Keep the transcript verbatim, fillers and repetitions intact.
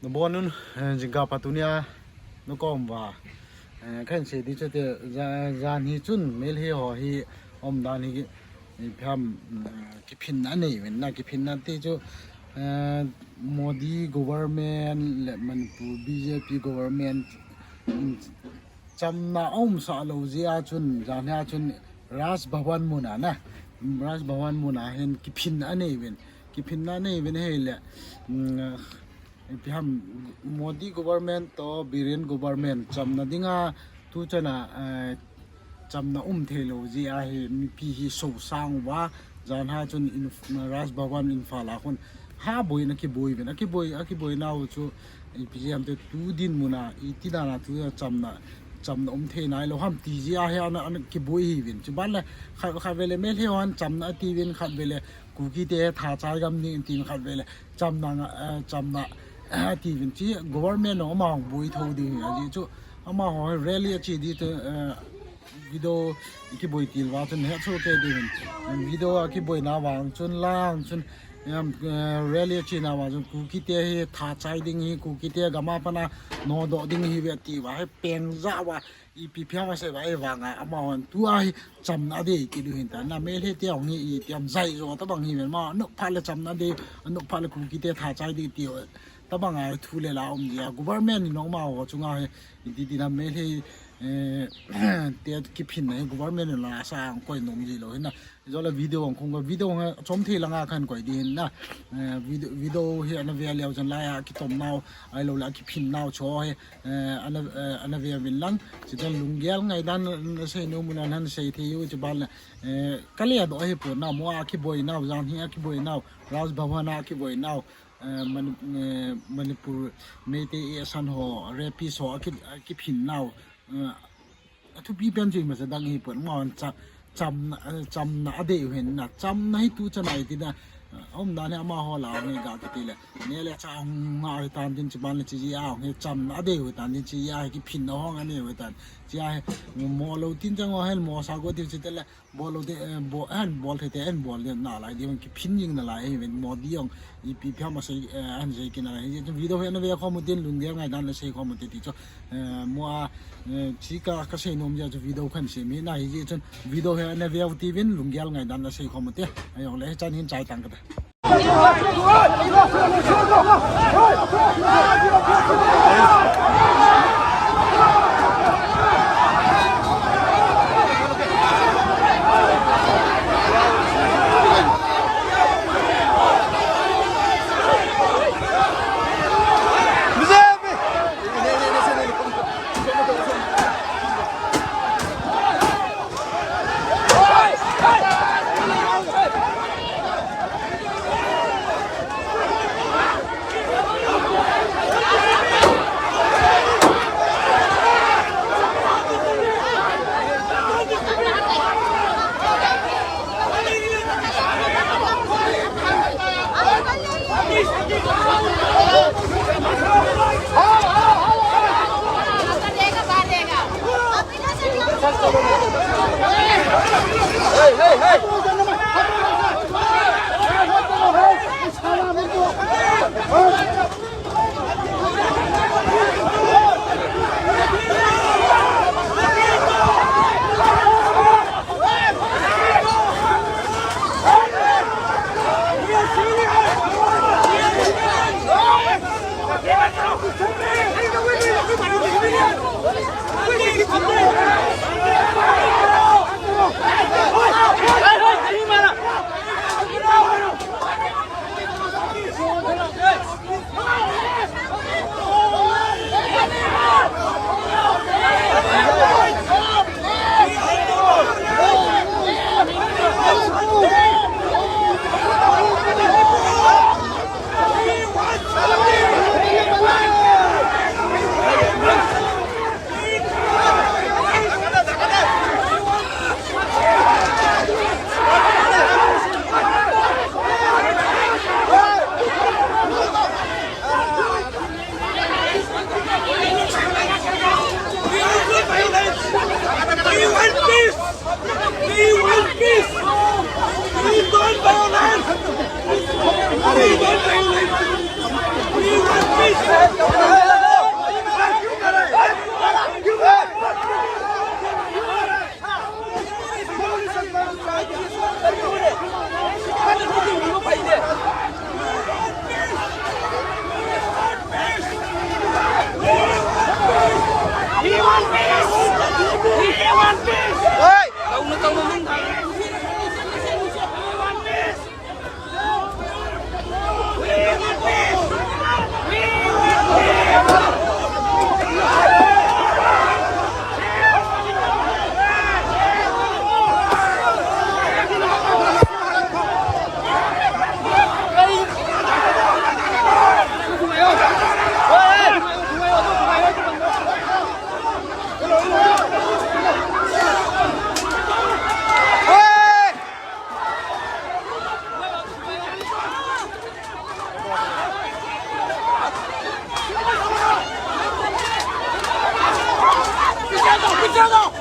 Nabonun, eh, jingkah pha tunia nakom uva. Eh, kahin sei di chu te, ja-, jan hi chun Meitei ho hi umdan hi, eh, ipi ham, mm, kiphinna anei uvin na, kiphinna ti chu, eh, Modi government le Manipur B J P government, mm, chamna aumsah lou jeh a chun, jan hi a chun Raj Bhavan mun a na, Raj Bhavan mun a hin kiphinna anei uvin, kiphinna anei uvin ahile, mm, ipi ham, Modi government toh Biren government chamna dinga tuchan a, eh, chamna um thei lou jeh a hi mipi hi sosang uva, jan hi a chun Inf-, Raj Bhavan Imphal a khun ha boina kiboi uvin, akiboi, akiboi nau chu ipi jeh ham ti tu dinmun a, iti dan a tu chamna, chamna um thei nai lou ham ti jeh a hi ana, ana kiboi hi uvin. Chuban le khat, khat vele Meitei hon chamna ati uvin, khat vele Kuki te tha chai gam ding tin, khat vele chamna nga, eh, chamna, eh, ati uvin. Chu government jong amahon boi tho ding hi, ajeh chu amaho rally ache di chu, eh, video kiboi til uva chun hetsoh kei ding hin. Video akiboina vang chun, lang chun, em, eh, rally achena vang chun Kuki te hi tha chai ding hi, Kuki te gam a pat a nodoh ding hi ve ti uva, hi peng ja uva, ipi ipi ham asei uva, ahivang a amahon tua hi chamna adei kit u hin ta. Na Meitei te hung hi iti ham jaijo tabang hi ven ma, anop phat le chamna adei, anop phat le Kuki te tha chai ding ti tabang a thu le la um jia. Government in amaho chunga hi iti ti na Meitei, eh, te kiphinna hi government in la sa ang koi nom ji lou hin na. Ijole video ang khung, video ang chom thei langa kahin koi di hin na. Eh, video, video hi ana ve leu chun lai a kitom nau, ahilou le akiphin nau chu hi, eh, ana, eh, ana ve uvin lang. Chuti lunggel ngaidan nasei nom u le nahin sei thei u, chuban le, eh, kale doh hi pon na, mo a kiboi nau, jan hi a kiboi nau, Raj Bhavan a kiboi nau, eh, Mani-, eh, Manipur Meitei A S N ho, rapist ho aki, akiphin nau, eh, athupi pen chu imacha dang hi pon, amahon cha-, chamna, eh, chamna adei u hin na, chamna hi tuchan a iti na, eh, umdan hi amaho lah a hung hi ga kiti le, neh le chah hung hi tan tin, chuban le chi jeh a hung hi chamna adei u hi tan tin, chi jeh a hi kiphinna hung anei u hi tan, chi a hi mo lou tin chang ho hin mo sa go ti chu te le, bol lou te, eh, bol, ahin bol thei te, ahin bol nalai ding, kiphin jing nalai hi ven, Modi jong ipi ipi ham asei, eh, ahin sei kit nalai hi. Video hi ana ve khom u tin, lunggel ngaidan le sei khom u te ti chu, eh, mo a, eh, chi ka, kasei nom jeh chu video kahin sem hi na, hijeh chun video hi ana ve u ti uvin, lunggel ngaidan le sei khom u te, ahijongle hichan hin chai tang kate. Hello,